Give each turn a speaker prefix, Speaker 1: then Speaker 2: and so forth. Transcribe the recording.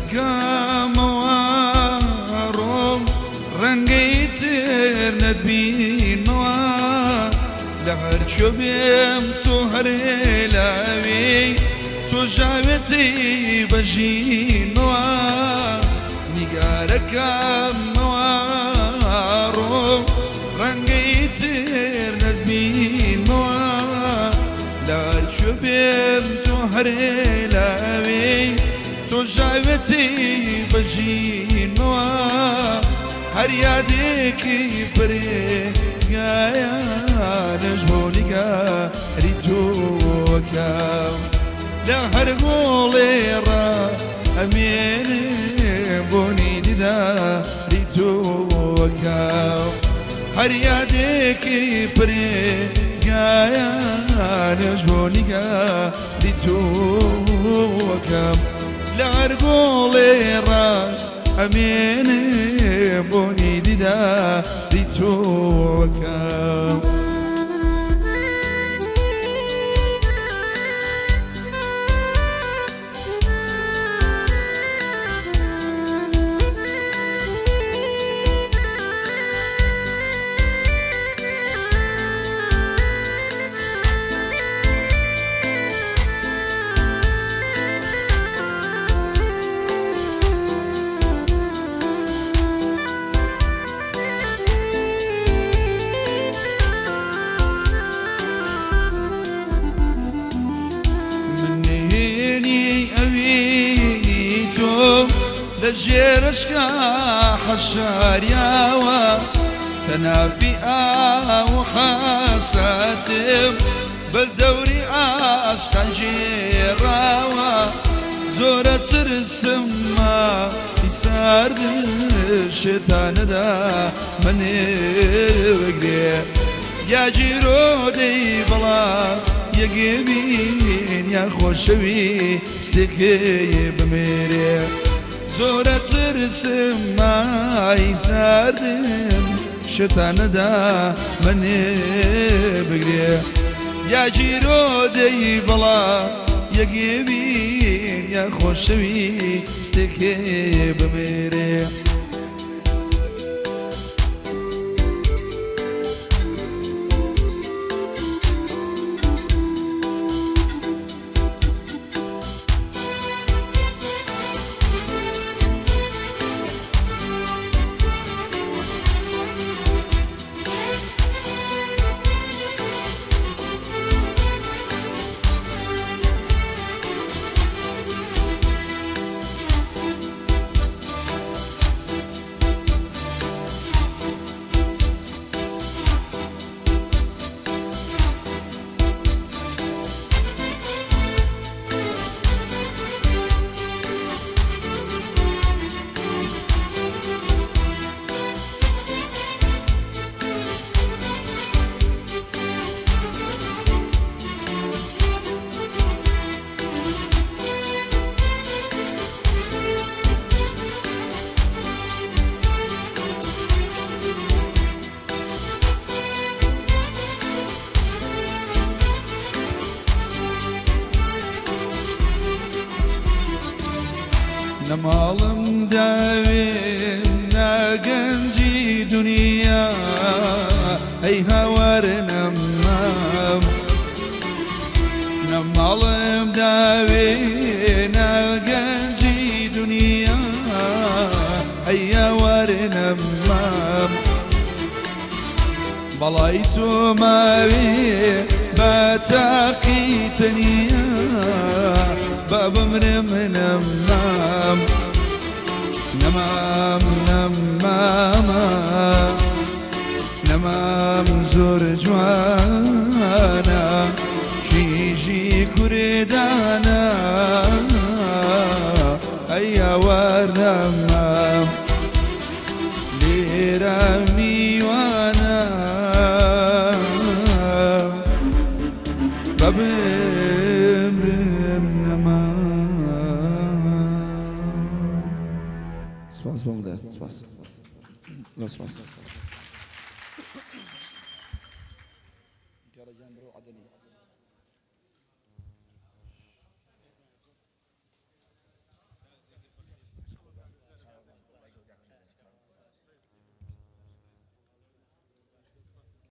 Speaker 1: نیگارەکەمەوە ڕۆم ڕەنگەی تر نەتبینمەوە لە هەرکوێ بێم تۆ هەرێ لاوێی تۆ ژاوێتی بەژینمەوە نیگارەکەمەوە ڕۆم ڕەنگەی تر نەتبینمەوە لە هەرکوێ بێم تۆ هەرێ لاوێی تۆ ژاوێتی بەژینمەوە هەر یادێکی پرێزگایە نەژ بۆ نیگاری تۆکەم لە هەر گۆڵێ ڕا ئەمێنێ بۆنی دیداری تۆکەم هەر یادێکی پرێزگایە نەژ بۆ نیگاری تۆکەم لە هەر گۆڵێ ڕا ئەمێنێ بۆنی دیداری تۆکەم. من نهێنی ئەوینی تۆ لە ژێرشکا حەشاریاوە تەنافی ئاو حەساتم بە دەوری ئاشقا گێڕاوە زۆرە ترسم ما ساردم شێتانەدا منێ بگرێ یا گیرۆدەی بەڵا یەگێبین یا خۆشەوی ستێکێ بمێرێ زۆرە ترسم مای ساردم شێتانەدا منێ بگرێ یا گیرۆدەی بەڵا یەگێبین یا خۆشەوی ستێکێ بمێرێ. نەماڵم داوێ ناگەنجی دنیا ئەی هاوار نەمام نەماڵم داوێ ناگەنجی دنیا ئەی هاوار نەمام بەڵای تۆ ماوێ بە تاقی تەنیا با بمرم نەمام نەمام نەمامە نەمام زۆر جوانە کیژی کوردانە ئەی یاوەر نەمام لێرە میوانە بە بمرم نەمام. سپاس بۆم دە سپاس زۆر سپاس.